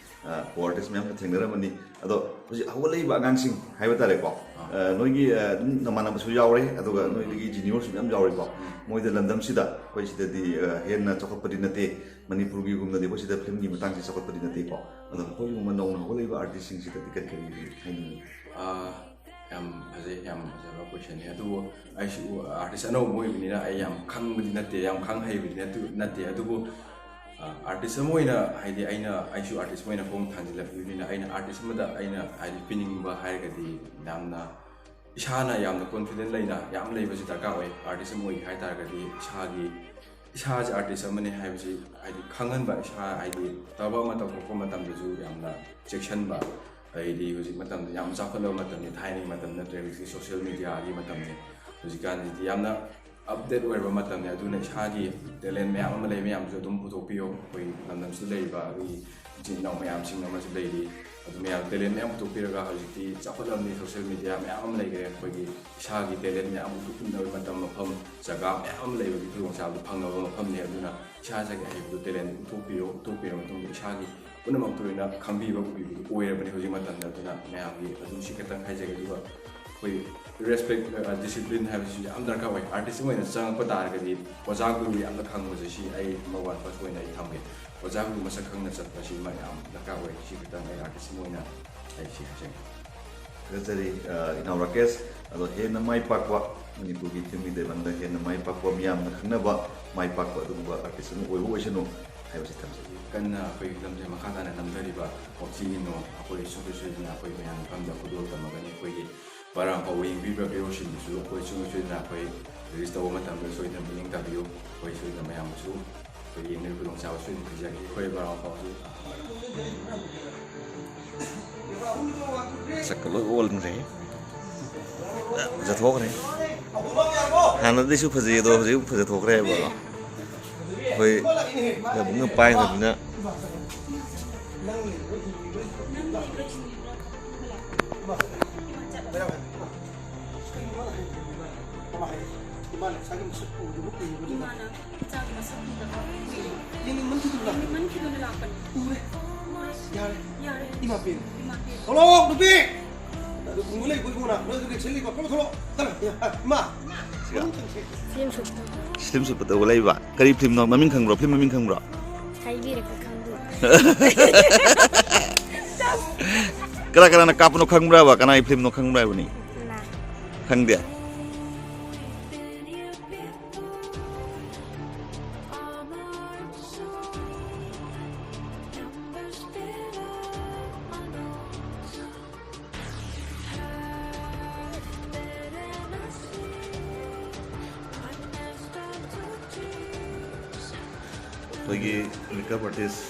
ꯑ, ꯀꯣ ꯑꯥꯔꯇꯤꯁ ꯃꯌꯥꯝꯁꯨ ꯊꯦꯡꯅꯔꯝꯃꯅꯤ꯫ ꯑꯗꯣ ꯍꯧꯖꯤꯛ ꯍꯧꯒꯠꯂꯛꯏꯕ ꯑꯉꯥꯡꯁꯤꯡ ꯍꯥꯏꯕ ꯇꯥꯔꯦꯀꯣ, ꯑ, ꯅꯣꯏꯒꯤ, ꯑ, ꯑꯗꯨꯝ ꯅꯃꯥꯟꯅꯕꯁꯨ ꯌꯥꯎꯔꯦ, ꯑꯗꯨꯒ ꯅꯣꯏꯗꯒꯤ ꯖꯨꯅꯤꯌꯔꯁꯨ ꯃꯌꯥꯝ ꯌꯥꯎꯔꯦꯀꯣ꯫ ꯃꯣꯏꯗ ꯂꯝꯗꯝꯁꯤꯗ ꯑꯩꯈꯣꯏ ꯁꯤꯗꯗꯤ, ꯑ, ꯍꯦꯟꯅ ꯆꯥꯎꯈꯠꯄꯗꯤ ꯅꯠꯇꯦ, ꯃꯅꯤꯄꯨꯔꯒꯤꯒꯨꯝꯅꯗꯤ ꯑꯩꯈꯣꯏ ꯁꯤꯗ ꯐꯤꯂꯝꯒꯤ ꯃꯇꯥꯡꯁꯤ ꯆꯥꯎꯈꯠꯄꯗꯤ ꯅꯠꯇꯦꯀꯣ꯫ ꯑꯗꯣ ꯃꯈꯣꯏꯒꯨꯝꯕ ꯅꯧꯅ ꯍꯧꯒꯠꯂꯛꯏꯕ ꯑꯥꯔꯇꯤꯁꯁꯤꯡꯁꯤꯗꯗꯤ ꯀꯔꯤ ꯀꯔꯤ ꯍꯥꯏꯅꯤꯡꯉꯤ? ꯑ, ꯌꯥꯝ ꯐꯖꯩ, ꯌꯥꯝ ꯐꯖꯕ ꯀꯣꯏꯁꯟꯅꯤ꯫ ꯑꯗꯨꯕꯨ ꯑꯩꯁꯨ ꯑꯥꯔꯇꯤꯁ ꯑꯅꯧꯕ ꯑꯣꯏꯕꯅꯤꯅ ꯑꯩ ꯌꯥꯝ ꯈꯪꯕꯗꯤ ꯅꯠꯇꯦ, ꯌꯥꯝ ꯈꯪ ꯍꯩꯕꯗꯤ ꯅꯠꯇꯦ, ꯅꯠꯇꯦ꯫ ꯑꯗꯨꯕꯨ, ꯑ, ꯑꯥꯔꯇꯤꯁ ꯑꯃ ꯑꯣꯏꯅ, ꯍꯥꯏꯗꯤ ꯑꯩꯅ, ꯑꯩꯁꯨ ꯑꯥꯔꯇꯤꯁ ꯑꯃ ꯑꯣꯏꯅ ꯈꯣꯡ ꯊꯥꯡꯖꯤꯜꯂꯛꯂꯤꯕꯅꯤꯅ ꯑꯩꯅ ꯑꯥꯔꯇꯤꯁ ꯑꯃꯗ ꯑꯩꯅ, ꯍꯥꯏꯗꯤ, ꯄꯤꯅꯤꯡꯕ ꯍꯥꯏꯔꯒꯗꯤ ꯌꯥꯝꯅ ꯏꯁꯥꯅ ꯌꯥꯝꯅ ꯀꯣꯟꯐꯤꯗꯦꯟ ꯂꯩꯅ ꯌꯥꯝ ꯂꯩꯕꯁꯤ ꯗꯔꯀꯥꯔ ꯑꯣꯏ꯫ ꯑꯥꯔꯇꯤꯁ ꯑꯃ ꯑꯣꯏꯒꯦ ꯍꯥꯏ ꯇꯥꯔꯒꯗꯤ ꯏꯁꯥꯒꯤ ꯏꯁꯥꯁꯦ ꯑꯥꯔꯇꯤꯁ ꯑꯃꯅꯤ ꯍꯥꯏꯕꯁꯤ ꯍꯥꯏꯗꯤ ꯈꯪꯍꯟꯕ, ꯏꯁꯥ ꯍꯥꯏꯗꯤ ꯊꯕꯛ ꯑꯃ ꯇꯧꯊꯣꯛꯄ ꯃꯇꯝꯗꯁꯨ ꯌꯥꯝꯅ ꯆꯦꯛꯁꯤꯟꯕ, ꯑꯗꯩꯗꯤ ꯍꯧꯖꯤꯛ ꯃꯇꯝꯗ ꯌꯥꯝ ꯆꯥꯎꯈꯠꯂꯕ ꯃꯇꯝꯅꯤ, ꯊꯥꯏꯅꯒꯤ ꯃꯇꯝ ꯅꯠꯇ꯭ꯔꯦ, ꯍꯧꯖꯤꯛꯇꯤ ꯁꯣꯁꯤꯌꯦꯜ ꯃꯦꯗꯤꯌꯥꯒꯤ ꯃꯇꯝꯅꯤ꯫ ꯍꯧꯖꯤꯛꯀꯥꯟꯁꯤꯗꯤ ꯌꯥꯝꯅ ꯑꯞꯗꯦꯠ ꯑꯣꯏꯔꯕ ꯃꯇꯝꯅꯤ꯫ ꯑꯗꯨꯅ ꯏꯁꯥꯒꯤ ꯇꯦꯂꯦꯟ ꯃꯌꯥꯝ ꯑꯃ ꯂꯩ, ꯃꯌꯥꯝꯁꯨ ꯑꯗꯨꯝ ꯄꯨꯊꯣꯛꯄꯤꯌꯣ꯫ ꯑꯩꯈꯣꯏ ꯂꯝꯗꯝꯁꯤꯗ ꯂꯩꯔꯤꯕ ꯑꯩꯈꯣꯏꯒꯤ ꯏꯆꯤꯟ ꯏꯅꯥꯎ ꯃꯌꯥꯝꯁꯤꯡ ꯑꯃꯁꯨ ꯂꯩꯔꯤ꯫ ꯑꯗꯨ ꯃꯌꯥꯝ ꯇꯦꯂꯦꯟ ꯃꯌꯥꯝ ꯄꯨꯊꯣꯛꯄꯤꯔꯒ ꯍꯧꯖꯤꯛꯇꯤ ꯆꯥꯎꯈꯠꯂꯕꯅꯤ, ꯁꯣꯁꯤꯌꯦꯜ ꯃꯦꯗꯤꯌꯥ ꯃꯌꯥꯝ ꯑꯃ ꯂꯩꯈ꯭ꯔꯦ꯫ ꯑꯩꯈꯣꯏꯒꯤ ꯏꯁꯥꯒꯤ ꯇꯦꯂꯦꯟ ꯃꯌꯥꯝ ꯎꯠꯊꯣꯛꯅꯕ ꯃꯇꯝ, ꯃꯐꯝ, ꯖꯒꯥ ꯃꯌꯥꯝ ꯑꯃ ꯂꯩꯕꯒꯤ ꯈꯨꯗꯣꯡꯆꯥꯕꯗꯨ ꯐꯪꯉꯕ ꯃꯐꯝꯅꯤ꯫ ꯑꯗꯨꯅ ꯏꯁꯥ ꯏꯁꯥꯒꯤ ꯑꯍꯩꯕꯗꯨ, ꯇꯦꯂꯦꯟ ꯎꯠꯊꯣꯛꯄꯤꯌꯣ꯫ ꯎꯠꯊꯣꯛꯄꯤꯔꯕ ꯃꯇꯨꯡꯗ ꯏꯁꯥꯒꯤ ꯄꯨꯝꯅꯃꯛꯇ ꯂꯣꯏꯅ ꯈꯪꯕꯤꯕ, ꯎꯕꯤꯕꯗꯨ ꯑꯣꯏꯔꯕꯅꯤ ꯍꯧꯖꯤꯛ ꯃꯇꯝꯗ꯫ ꯑꯗꯨꯅ ꯃꯌꯥꯝꯒꯤ ꯑꯗꯨꯝ ꯁꯤ ꯈꯛꯇꯪ ꯍꯥꯏꯖꯒꯦ꯫ ꯑꯗꯨꯒ ꯑꯩꯈꯣꯏ ꯔꯦꯁꯄꯦꯛ, ꯗꯤꯁꯤꯄ꯭ꯂꯤꯟ ꯍꯥꯏꯕꯁꯤꯁꯨ ꯌꯥꯝ ꯗꯔꯀꯥꯔ ꯑꯣꯏ꯫ ꯑꯥꯔꯇꯤꯁ ꯑꯃ ꯑꯣꯏꯅ ꯆꯪꯉꯛꯄ ꯇꯥꯔꯒꯗꯤ ꯑꯣꯖꯥ ꯒꯨꯔꯨ ꯌꯥꯝꯅ ꯈꯪꯕꯁꯦ, ꯁꯤ ꯑꯩ ꯅꯝꯕꯔ ꯋꯥꯟ ꯐꯥꯔꯁ ꯑꯣꯏꯅ ꯑꯩ ꯊꯝꯒꯦ꯫ ꯑꯣꯖꯥ ꯒꯨꯔꯨ ꯃꯁꯛ ꯈꯪꯅ ꯆꯠꯄ ꯁꯤꯃ ꯌꯥꯝ ꯗꯔꯀꯥꯔ ꯑꯣꯏ꯫ ꯁꯤ ꯈꯛꯇꯪ ꯑꯩ ꯑꯥꯔꯇꯤꯁ ꯑꯃ ꯑꯣꯏꯅ ꯑꯩ ꯁꯤ ꯍꯥꯏꯖꯒꯦ꯫ ꯊꯥꯒꯠꯆꯔꯤ, ꯑ, ꯏꯅꯥꯎ ꯔꯥꯀꯦꯁ꯫ ꯑꯗꯣ ꯍꯦꯟꯅ ꯃꯥꯏ ꯄꯥꯛꯄ, ꯃꯅꯤꯄꯨꯔꯒꯤ ꯐꯤꯂꯝꯒꯤ ꯂꯝꯗ ꯍꯦꯟꯅ ꯃꯥꯏ ꯄꯥꯛꯄ, ꯃꯤꯌꯥꯝꯅ ꯈꯪꯅꯕ ꯃꯥꯏ ꯄꯥꯛꯄ ꯑꯗꯨꯒꯨꯝꯕ ꯑꯥꯔꯇꯤꯁ ꯑꯃ ꯑꯣꯏꯕ ꯑꯣꯏꯁꯅꯨ ꯍꯥꯏꯕꯁꯤ ꯊꯝꯖꯒꯦ꯫ ꯀꯟꯅ ꯑꯩꯈꯣꯏꯒꯤ ꯐꯤꯂꯝꯁꯦ ꯃꯈꯥ ꯇꯥꯅ ꯅꯝꯊꯔꯤꯕ ꯋꯥꯛꯆꯤꯡ ꯏꯅꯣ ꯑꯩꯈꯣꯏ ꯁꯨꯡꯁꯣꯏ ꯁꯣꯏꯗꯅ ꯑꯩꯈꯣꯏ ꯃꯌꯥꯝꯒꯤ ꯐꯝꯗ ꯈꯨꯗꯣꯜ ꯇꯝꯃꯒꯅꯤ꯫ ꯑꯩꯈꯣꯏꯒꯤ ꯕꯥꯔꯥ ꯐꯥꯎꯕ ꯌꯦꯡꯕꯤꯕ ꯚꯤꯌꯨꯁꯤꯡꯗꯨꯁꯨ ꯑꯩꯈꯣꯏ ꯁꯨꯡꯁꯣꯏ ꯁꯣꯏꯗꯅ ꯑꯩꯈꯣꯏ ꯔꯤꯂꯤꯁ ꯇꯧꯕ ꯃꯇꯝꯗ ꯁꯣꯏꯗꯅ ꯃꯤꯠꯌꯦꯡ ꯇꯥꯕꯤꯌꯨ꯫ ꯑꯩꯈꯣꯏ ꯁꯣꯏꯗꯅ ꯃꯌꯥꯝꯕꯨꯁꯨ ꯑꯩꯈꯣꯏ ꯌꯦꯡꯅꯕꯒꯤ ꯈꯨꯗꯣꯡꯆꯥꯕ ꯁꯣꯏꯗꯅ ꯄꯤꯖꯒꯦ꯫ ꯑꯩꯈꯣꯏ ꯕꯥꯔꯥ ꯐꯥꯎꯕꯁꯨ ꯁꯛꯀ ꯂꯣꯏ ꯑꯣꯟꯈ꯭ꯔꯦ꯫ ꯐꯖꯊꯣꯛꯈ꯭ꯔꯦ꯫ ꯍꯥꯟꯅꯗꯩꯁꯨ ꯐꯖꯩ, ꯑꯗꯣ ꯍꯧꯖꯤꯛ ꯐꯖꯊꯣꯛꯈ꯭ꯔꯦ ꯍꯥꯏꯕ꯫ ꯑꯩꯈꯣꯏ ꯂꯧꯕꯨꯛꯅ ꯄꯥꯏꯈ꯭ꯔꯕꯅꯤꯅ꯫ ꯏꯃꯥꯅ ꯏꯆꯥꯒꯤ ꯃꯁꯛ ꯎꯗꯕ ꯀꯨꯏꯔꯕꯅꯤꯅ꯫ ꯏꯃꯥꯅ ꯏꯆꯥꯒꯤ ꯃꯁꯛ ꯎꯗꯕ ꯀꯨꯏꯔꯦ꯫ ꯌꯦꯡꯅꯤꯡꯃꯟꯈꯤꯗꯅ ꯂꯥꯛꯄꯅꯤ꯫ ꯌꯦꯡꯅꯤꯡꯃꯟꯈꯤꯗꯅ ꯂꯥꯛꯄꯅꯤ꯫ ꯎꯔꯦ꯫ ꯌꯥꯔꯦ꯫ ꯌꯥꯔꯦ꯫ ꯏꯃꯥ ꯄꯦꯝꯃ꯫ ꯏꯃꯥ ꯄꯦꯝꯃ꯫ ꯊꯣꯛꯂꯛꯑꯣ, ꯅꯨꯄꯤ! ꯑꯗꯨ ꯎ ꯂꯩ, ꯏꯕꯨꯡꯉꯣ, ꯅꯪ ꯑꯗꯨ ꯂꯦꯛꯁꯜꯂꯤꯀꯣ? ꯊꯣꯛꯂꯛꯑꯣ, ꯊꯣꯛꯂꯛꯑꯣ꯫ ꯏꯃꯥ! ꯁꯤꯒ꯫ ꯐꯤꯂꯝ ꯁꯨꯠ ꯇꯧꯕ ꯂꯩꯕ? ꯀꯔꯤ ꯐꯤꯂꯝꯅꯣ? ꯃꯃꯤꯡ ꯈꯪꯕ꯭ꯔꯣ? ꯐꯤꯂꯝ ꯃꯃꯤꯡ ꯈꯪꯕ꯭ꯔꯣ? ꯍꯥꯏꯕꯤꯔꯒ ꯈꯪꯗꯦ꯫ ꯀꯅꯥ ꯀꯅꯥꯅ ꯀꯥꯞꯄꯅꯣ ꯈꯪꯕ꯭ꯔꯕ? ꯀꯅꯥꯒꯤ ꯐꯤꯂꯝꯅꯣ ꯈꯪꯕ꯭ꯔꯥ ꯍꯥꯏꯕꯅꯤ? ꯀꯅꯥ? ꯈꯪꯗꯦ꯫ ꯑꯩꯈꯣꯏꯒꯤ ꯃꯦꯀꯞ ꯑꯥꯔꯇꯤꯁ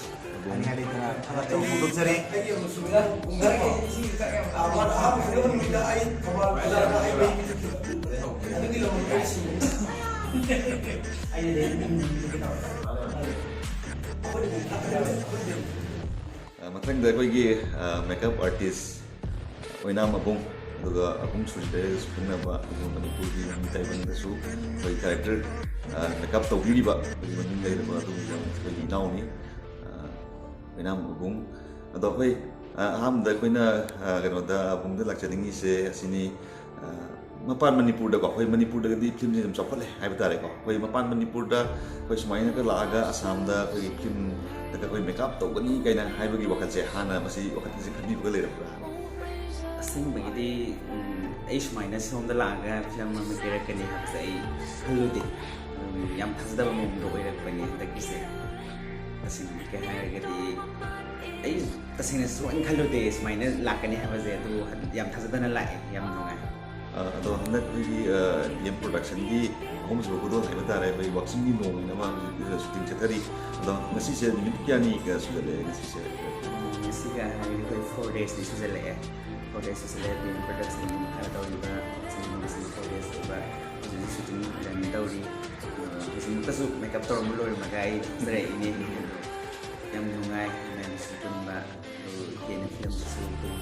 ꯍꯥꯏꯅꯤꯡꯉꯥꯏ ꯂꯩꯇꯅ ꯊꯥꯒꯠꯆꯕ ꯐꯣꯡꯗꯣꯛꯆꯔꯤ꯫ ꯃꯊꯪꯗ ꯑꯩꯈꯣꯏꯒꯤ ꯃꯦꯀꯞ ꯑꯥꯔꯇꯤꯁ ꯑꯣꯏꯅꯥꯝ ꯑꯕꯨꯡ, ꯑꯗꯨꯒ ꯑꯕꯨꯡ ꯁꯨꯔꯖꯤꯠ ꯍꯥꯏꯔꯒꯁꯨ ꯈꯪꯅꯕ, ꯑꯗꯨꯒ ꯃꯅꯤꯄꯨꯔꯒꯤ ꯃꯃꯤ ꯇꯥꯏꯕꯪꯗꯁꯨ ꯑꯩꯈꯣꯏ ꯀꯦꯔꯦꯛꯇꯔ ꯃꯦꯀꯞ ꯇꯧꯕꯤꯔꯤꯕ ꯑꯩꯈꯣꯏꯒꯤ ꯃꯃꯤꯡ ꯂꯩꯔꯕ ꯑꯗꯨꯒꯨꯝꯕ ꯑꯩꯈꯣꯏꯒꯤ ꯏꯅꯥꯎꯅꯤ ꯑꯣꯏꯅꯥꯝ ꯑꯕꯨꯡ꯫ ꯑꯗꯣ ꯑꯩꯈꯣꯏ ꯑꯍꯥꯟꯕꯗ ꯑꯩꯈꯣꯏꯅ ꯀꯩꯅꯣꯗ ꯑꯕꯨꯡꯗ ꯂꯥꯛꯆꯅꯤꯡꯉꯤꯁꯦ ꯑꯁꯤꯅꯤ, ꯃꯄꯥꯟ ꯃꯅꯤꯄꯨꯔꯗꯀꯣ, ꯑꯩꯈꯣꯏ ꯃꯅꯤꯄꯨꯔꯗꯒꯗꯤ ꯐꯤꯂꯝꯁꯦ ꯑꯗꯨꯝ ꯆꯥꯎꯈꯠꯂꯦ ꯍꯥꯏꯕ ꯇꯥꯔꯦꯀꯣ꯫ ꯑꯩꯈꯣꯏ ꯃꯄꯥꯟ ꯃꯅꯤꯄꯨꯔꯗ ꯑꯩꯈꯣꯏ ꯁꯨꯃꯥꯏꯅꯒ ꯂꯥꯛꯑꯒ ꯑꯁꯥꯝꯗ ꯑꯩꯈꯣꯏꯒꯤ ꯐꯤꯂꯝꯗꯒ ꯑꯩꯈꯣꯏ ꯃꯦꯀꯞ ꯇꯧꯒꯅꯤ ꯀꯥꯏꯅ ꯍꯥꯏꯕꯒꯤ ꯋꯥꯈꯜꯁꯦ ꯍꯥꯟꯅ ꯃꯁꯤ ꯋꯥꯈꯜꯁꯦ ꯈꯟꯕꯤꯕꯒ ꯂꯩꯔꯛꯄ꯭ꯔꯥ? ꯑꯁꯦꯡꯕꯒꯤꯗꯤ ꯑꯩ ꯁꯨꯃꯥꯏꯅ ꯁꯣꯝꯗ ꯂꯥꯛꯑꯒ ꯐꯤꯂꯝ ꯑꯃ ꯄꯤꯔꯛꯀꯅꯤ ꯍꯥꯏꯕꯁꯦ ꯑꯩ ꯈꯜꯂꯨꯗꯦ꯫ ꯌꯥꯝ ꯊꯥꯖꯗꯕ ꯃꯑꯣꯡꯗ ꯑꯣꯏꯔꯛꯄꯅꯤ ꯍꯟꯗꯛꯀꯤꯁꯦ꯫ ꯇꯁꯦꯡꯅ ꯍꯥꯏꯔꯒꯗꯤ ꯑꯩ ꯇꯁꯦꯡꯅ ꯁꯨꯡꯈꯟ ꯈꯜꯂꯨꯗꯦ ꯁꯨꯃꯥꯏꯅ ꯂꯥꯛꯀꯅꯤ ꯍꯥꯏꯕꯁꯦ, ꯑꯗꯨꯕꯨ ꯌꯥꯝ ꯊꯥꯖꯗꯅ ꯂꯥꯛꯑꯦ꯫ ꯌꯥꯝ ꯅꯨꯡꯉꯥꯏ꯫ ꯑꯗꯣ ꯍꯟꯗꯛ ꯑꯩꯈꯣꯏꯒꯤ ꯗꯤ ꯑꯦꯝ ꯄ꯭ꯔꯣꯗꯛꯁꯟꯒꯤ ꯑꯍꯨꯝꯁꯨꯕ ꯈꯨꯗꯣꯜ ꯍꯥꯏꯕ ꯇꯥꯔꯦ, ꯑꯩꯈꯣꯏ ꯋꯥꯛꯆꯤꯡꯒꯤ ꯅꯣꯡꯃꯅ ꯑꯃ ꯍꯧꯖꯤꯛ ꯁꯨꯇꯤꯡ ꯆꯠꯊꯔꯤ꯫ ꯑꯗꯣ ꯉꯁꯤꯁꯦ ꯅꯨꯃꯤꯠ ꯀꯌꯥꯅꯤ ꯁꯨꯖꯜꯂꯛꯑꯦ ꯉꯁꯤꯁꯦ? ꯉꯁꯤꯒ ꯍꯥꯏꯔꯗꯤ ꯑꯩꯈꯣꯏ ꯐꯣꯔ ꯗꯦꯖꯇꯤ ꯁꯨꯖꯜꯂꯛꯑꯦ꯫ ꯐꯣꯔ ꯗꯦꯖ ꯁꯨꯖꯜꯂꯛꯑꯦ ꯗꯤ ꯑꯦꯝ ꯄ꯭ꯔꯣꯗꯛꯁꯟꯒꯤ ꯃꯈꯥꯗ ꯇꯧꯔꯤꯕ ꯋꯥꯛꯆꯤꯡ ꯅꯣꯡꯃꯁꯤꯅ ꯐꯣꯔ ꯗꯦꯖ ꯑꯣꯏꯕ ꯍꯧꯖꯤꯛ ꯍꯧꯖꯤꯛ ꯁꯨꯇꯤꯡ ꯔꯟ ꯇꯧꯔꯤ꯫ ꯍꯧꯖꯤꯛꯃꯛꯇꯁꯨ ꯃꯦꯀꯞ ꯇꯧꯔꯝꯕ ꯂꯣꯏꯔꯝꯃꯒ ꯑꯩ ꯊꯣꯛꯆꯔꯛꯏꯅꯦ꯫ ꯌꯥꯝ ꯅꯨꯡꯉꯥꯏ ꯃꯌꯥꯝꯁꯨ ꯄꯨꯟꯕ꯫ ꯑꯗꯨ ꯍꯦꯟꯅ ꯐꯤꯂꯝꯁꯤꯁꯨ ꯑꯗꯨꯝ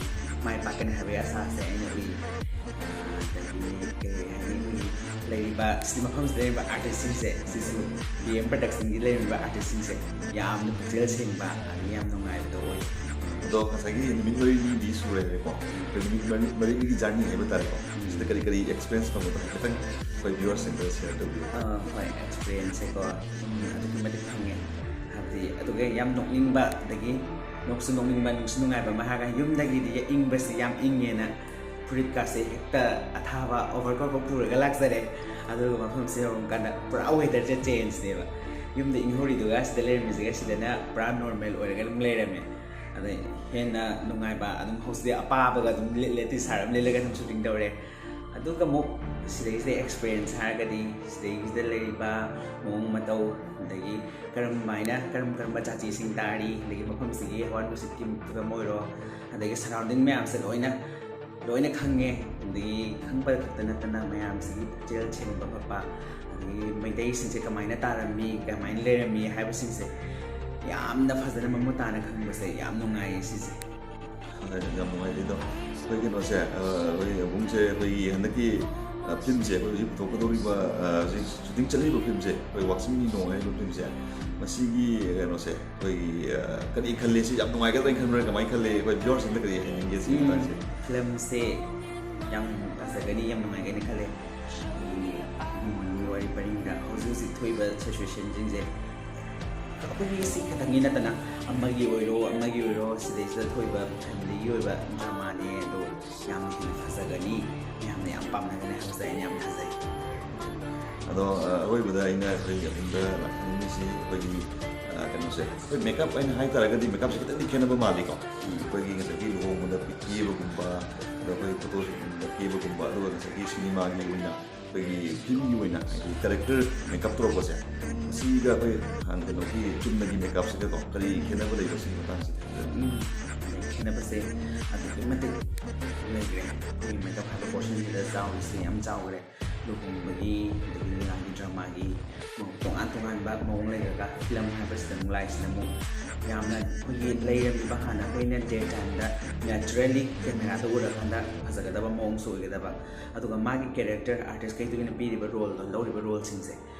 ꯃꯥꯏ ꯄꯥꯛꯀꯅꯤ ꯍꯥꯏꯕꯒꯤ ꯑꯁꯥꯁꯦ ꯑꯩꯅ ꯎꯏ꯫ ꯑꯗꯒꯤ ꯀꯩ ꯍꯥꯏꯅꯤ, ꯑꯩꯈꯣꯏꯒꯤ ꯂꯩꯔꯤꯕ ꯁꯤ ꯃꯐꯝꯁꯤꯗ ꯂꯩꯔꯤꯕ ꯑꯥꯔꯇꯤꯁꯁꯤꯡꯁꯦ ꯁꯤꯁꯨ ꯗꯤ ꯑꯦꯝ ꯄ꯭ꯔꯗꯛꯁꯟꯒꯤ ꯂꯩꯔꯤꯕ ꯑꯥꯔꯇꯤꯁꯁꯤꯡꯁꯦ ꯌꯥꯝꯅ ꯄꯨꯛꯆꯦꯜ ꯁꯦꯡꯕ ꯑꯗꯒꯤ ꯌꯥꯝ ꯅꯨꯡꯉꯥꯏꯕꯗꯣ ꯑꯣꯏ꯫ ꯑꯗꯣ ꯉꯁꯥꯏꯒꯤ ꯅꯨꯃꯤꯠ ꯃꯔꯤꯅꯤꯗꯤ ꯁꯨꯔꯦꯀꯣ, ꯑꯩꯈꯣꯏ ꯅꯨꯃꯤꯠ ꯃꯔꯤ ꯃꯔꯤꯅꯤꯒꯤ ꯖꯔꯅꯤ ꯍꯥꯏꯕ ꯇꯥꯔꯦꯀꯣ, ꯁꯤꯗ ꯀꯔꯤ ꯀꯔꯤ ꯑꯦꯛꯁꯄꯤꯔꯤꯌꯦꯟꯁ ꯐꯪꯕꯗꯣ ꯍꯥꯏꯐꯦꯠꯇꯪ ꯑꯩꯈꯣꯏ ꯚ꯭ꯌꯨꯋꯔꯁꯤꯡꯗ ꯁꯤꯌꯔ ꯇꯧꯕꯤꯌꯨ꯫ ꯑꯥ, ꯍꯣꯏ, ꯑꯦꯛꯁꯄꯤꯔꯤꯌꯦꯟꯁꯁꯦꯀꯣ ꯑꯗꯨꯛꯀꯤ ꯃꯇꯤꯛ ꯐꯪꯉꯦ꯫ ꯍꯥꯏꯕꯗꯤ ꯑꯗꯨꯒ ꯌꯥꯝ ꯅꯣꯛꯅꯤꯡꯕ, ꯑꯗꯒꯤ ꯅꯣꯛꯁꯨ ꯅꯣꯛꯅꯤꯡꯕ, ꯅꯨꯡꯁꯨ ꯅꯨꯡꯉꯥꯏꯕ ꯑꯃ ꯍꯥꯏꯔꯒ ꯌꯨꯝꯗꯒꯤꯗꯤ ꯏꯪꯕꯁꯤ ꯌꯥꯝ ꯏꯪꯉꯦꯅ ꯐꯨꯔꯤꯠꯀꯥꯁꯦ ꯍꯦꯛꯇ ꯑꯊꯥꯕ ꯑꯣꯚꯔꯀꯣꯠꯐꯥꯎ ꯄꯨꯔꯒ ꯂꯥꯛꯆꯔꯦ꯫ ꯑꯗꯨꯒ ꯃꯐꯝꯁꯦ ꯌꯧꯔꯀꯥꯟꯗ ꯄꯨꯔꯥ ꯋꯦꯗꯔꯁꯦ ꯆꯦꯟꯖꯅꯦꯕ꯫ ꯌꯨꯝꯗ ꯏꯪꯍꯧꯔꯤꯗꯨꯒ ꯁꯤꯗ ꯂꯩꯔꯝꯃꯤꯁꯤꯒ ꯁꯤꯗꯅ ꯄꯨꯔꯥ ꯅꯣꯔꯃꯦꯜ ꯑꯣꯏꯔꯒ ꯑꯗꯨꯝ ꯂꯩꯔꯝꯃꯦ꯫ ꯑꯗꯩ ꯍꯦꯟꯅ ꯅꯨꯡꯉꯥꯏꯕ ꯑꯗꯨꯝ ꯍꯧꯖꯤꯛꯇꯤ ꯑꯄꯥꯕꯒ ꯑꯗꯨꯝ ꯂꯤꯠꯂꯦ, ꯇꯤ ꯁꯥꯔꯠ ꯑꯃ ꯂꯤꯠꯂꯒ ꯑꯗꯨꯝ ꯁꯨꯇꯤꯡ ꯇꯧꯔꯦ꯫ ꯑꯗꯨꯒ ꯑꯃꯨꯛ ꯁꯤꯗꯩꯁꯤꯗ ꯑꯦꯛꯁꯄꯤꯔꯤꯌꯦꯟꯁ ꯍꯥꯏꯔꯒꯗꯤ ꯁꯤꯗꯩꯁꯤꯗ ꯂꯩꯔꯤꯕ ꯃꯑꯣꯡ ꯃꯇꯧ, ꯑꯗꯒꯤ ꯀꯔꯝꯃꯥꯏꯅ ꯀꯔꯝ ꯀꯔꯝꯕ ꯖꯥꯇꯤꯁꯤꯡ ꯇꯥꯔꯤ, ꯑꯗꯒꯤ ꯃꯐꯝꯁꯤꯒꯤ ꯍꯋꯥ ꯅꯨꯡꯁꯤꯠꯀꯤ ꯐꯤꯕꯝ ꯑꯣꯏꯔꯣ, ꯑꯗꯒꯤ ꯁꯔꯥꯎꯟꯗꯤꯡ ꯃꯌꯥꯝꯁꯦ ꯂꯣꯏꯅ ꯂꯣꯏꯅ ꯈꯪꯉꯦ꯫ ꯑꯗꯒꯤ ꯈꯪꯕ ꯈꯛꯇ ꯅꯠꯇꯅ ꯃꯌꯥꯝꯁꯤꯒꯤ ꯄꯨꯛꯆꯦꯜ ꯁꯦꯡꯕ ꯈꯣꯠꯄ, ꯑꯗꯒꯤ ꯃꯩꯇꯩꯁꯤꯡꯁꯦ ꯀꯃꯥꯏꯅ ꯇꯥꯔꯝꯃꯤ, ꯀꯃꯥꯏꯅ ꯂꯩꯔꯝꯃꯤ ꯍꯥꯏꯕꯁꯤꯡꯁꯦ ꯌꯥꯝꯅ ꯐꯖꯅ ꯃꯃꯨꯠ ꯇꯥꯅ ꯈꯪꯕꯁꯦ ꯌꯥꯝ ꯅꯨꯡꯉꯥꯏꯌꯦ ꯁꯤꯁꯦ꯫ ꯌꯥꯝ ꯅꯨꯡꯉꯥꯏꯖꯩ ꯑꯗꯣ꯫ ꯑꯩꯈꯣꯏ ꯀꯩꯅꯣꯁꯦ, ꯑꯩꯈꯣꯏ ꯑꯕꯨꯡꯁꯦ ꯑꯩꯈꯣꯏꯒꯤ ꯍꯟꯗꯛꯀꯤ ꯐꯤꯂꯝꯁꯦ, ꯑꯩꯈꯣꯏ ꯍꯧꯖꯤꯛ ꯄꯨꯊꯣꯛꯀꯗꯧꯔꯤꯕ, ꯍꯧꯖꯤꯛ ꯁꯨꯇꯤꯡ ꯆꯠꯂꯤꯕ ꯐꯤꯂꯝꯁꯦ, ꯑꯩꯈꯣꯏ ꯋꯥꯛꯆꯤꯡꯒꯤ ꯅꯣꯡ ꯍꯥꯏꯔꯤꯕ ꯐꯤꯂꯝꯁꯦ, ꯃꯁꯤꯒꯤ ꯀꯩꯅꯣꯁꯦ ꯑꯩꯈꯣꯏꯒꯤ ꯀꯔꯤ ꯈꯜꯂꯦ, ꯁꯤ ꯌꯥꯝ ꯅꯨꯡꯉꯥꯏꯒꯗ꯭ꯔꯥ ꯈꯟꯕ꯭ꯔꯥ, ꯀꯃꯥꯏꯅ ꯈꯜꯂꯦ, ꯑꯩꯈꯣꯏ ꯚꯤꯌꯨꯋꯔꯁꯤꯡꯗ ꯀꯔꯤ ꯍꯥꯏꯅꯤꯡꯒꯦ ꯁꯤꯒꯤ ꯃꯇꯥꯡꯁꯦ? ꯐꯤꯂꯝꯁꯦ ꯌꯥꯝ ꯐꯖꯒꯅꯤ, ꯌꯥꯝ ꯅꯨꯡꯉꯥꯏꯒꯅꯤ ꯈꯜꯂꯦ꯫ ꯑꯩꯈꯣꯏꯒꯤ ꯏꯃꯨꯡ ꯃꯅꯨꯡꯒꯤ ꯋꯥꯔꯤ ꯄꯔꯤꯡꯗ ꯍꯧꯖꯤꯛ ꯍꯧꯖꯤꯛ ꯊꯣꯛꯏꯕ ꯁꯤꯆꯨꯋꯦꯁꯟꯁꯤꯡꯁꯦ ꯑꯩꯈꯣꯏꯒꯤ ꯁꯤ ꯈꯛꯇꯪꯒꯤ ꯅꯠꯇꯅ ꯑꯃꯒꯤ ꯑꯣꯏꯔꯣ ꯑꯃꯒꯤ ꯑꯣꯏꯔꯣ ꯁꯤꯗꯩꯁꯤꯗ ꯊꯣꯛꯏꯕ ꯐꯦꯃꯤꯂꯤꯒꯤ ꯑꯣꯏꯕ ꯗ꯭ꯔꯃꯥꯅꯦ꯫ ꯑꯗꯣ ꯌꯥꯝꯅ ꯍꯦꯟꯅ ꯐꯖꯒꯅꯤ, ꯃꯌꯥꯝꯅ ꯌꯥꯝ ꯄꯥꯝꯅꯒꯅꯤ ꯍꯥꯏꯕꯁꯦ ꯑꯩꯅ ꯌꯥꯝ ꯊꯥꯖꯩ꯫ ꯑꯗꯣ ꯑꯔꯣꯏꯕꯗ ꯑꯩꯅ ꯑꯩꯈꯣꯏ ꯑꯗꯣꯝꯗ ꯂꯥꯛꯍꯟꯅꯤꯡꯉꯤꯁꯤ ꯑꯩꯈꯣꯏꯒꯤ ꯀꯩꯅꯣꯁꯦ, ꯑꯩꯈꯣꯏ ꯃꯦꯀꯞ ꯍꯥꯏꯅ ꯍꯥꯏ ꯇꯥꯔꯒꯗꯤ ꯃꯦꯀꯞꯁꯦ ꯈꯤꯇꯪꯗꯤ ꯈꯦꯠꯅꯕ ꯃꯥꯜꯂꯤꯀꯣ꯫ ꯑꯩꯈꯣꯏꯒꯤ ꯉꯁꯥꯏꯒꯤ ꯂꯨꯍꯣꯡꯕꯗ ꯀꯦꯕꯒꯨꯝꯕ, ꯑꯗ ꯑꯩꯈꯣꯏ ꯐꯣꯇꯣ ꯁꯨꯠꯀꯨꯝꯕꯗ ꯀꯦꯕꯒꯨꯝꯕ, ꯑꯗꯨꯒ ꯉꯁꯥꯏꯒꯤ ꯁꯤꯅꯦꯃꯥꯒꯤ ꯑꯣꯏꯅ ꯑꯩꯈꯣꯏꯒꯤ ꯐꯤꯂꯝꯒꯤ ꯑꯣꯏꯅ ꯍꯥꯏꯗꯤ ꯀꯦꯔꯦꯛꯇꯔ ꯃꯦꯀꯞ ꯇꯧꯔꯛꯄꯁꯦ, ꯁꯤꯒ ꯑꯩꯈꯣꯏ ꯀꯩꯅꯣꯒꯤ ꯆꯨꯝꯅꯒꯤ ꯃꯦꯀꯞꯁꯤꯒꯀꯣ ꯀꯔꯤ ꯈꯦꯠꯅꯕ ꯂꯩꯕ ꯁꯤꯒꯤ ꯃꯇꯥꯡꯁꯤꯗ? ꯈꯦꯠꯅꯕꯁꯦ ꯑꯗꯨꯛꯀꯤ ꯃꯇꯤꯛ ꯂꯩꯈ꯭ꯔꯦ꯫ ꯑꯩꯈꯣꯏꯒꯤ ꯃꯦꯀꯞ ꯍꯥꯏꯕ ꯄꯣꯔꯁꯟꯁꯤꯗ ꯆꯥꯎꯔꯤꯁꯦ ꯌꯥꯝ ꯆꯥꯎꯈ꯭ꯔꯦ꯫ ꯂꯨꯍꯣꯡꯕꯒꯤ, ꯑꯗꯒꯤ ꯂꯤꯂꯥꯒꯤ, ꯗ꯭ꯔꯃꯥꯒꯤ ꯇꯣꯉꯥꯟ ꯇꯣꯉꯥꯟꯕ ꯃꯑꯣꯡ ꯂꯩꯔꯒ ꯐꯤꯂꯝ ꯍꯥꯏꯕꯁꯤꯗ ꯑꯃꯨꯛ ꯂꯥꯛꯏꯁꯤꯅ ꯑꯃꯨꯛ ꯌꯥꯝꯅ ꯑꯩꯈꯣꯏꯒꯤ ꯂꯩꯔꯝꯃꯤꯕ ꯍꯥꯟꯅ ꯑꯩꯈꯣꯏꯅ ꯗꯦ ꯇꯥꯏꯝꯗ ꯅꯦꯆꯔꯦꯜꯂꯤ ꯀꯦꯃꯦꯔꯥꯗ ꯎꯔꯀꯥꯟꯗ ꯐꯖꯒꯗꯕ ꯃꯑꯣꯡꯁꯨ ꯑꯣꯏꯒꯗꯕ, ꯑꯗꯨꯒ ꯃꯥꯒꯤ ꯀꯦꯔꯦꯛꯇꯔ ꯑꯥꯔꯇꯤꯁꯈꯩꯗꯨꯒꯤꯅ ꯄꯤꯔꯤꯕ ꯔꯣꯜꯗꯣ, ꯂꯧꯔꯤꯕ ꯔꯣꯜꯁꯤꯡꯁꯦ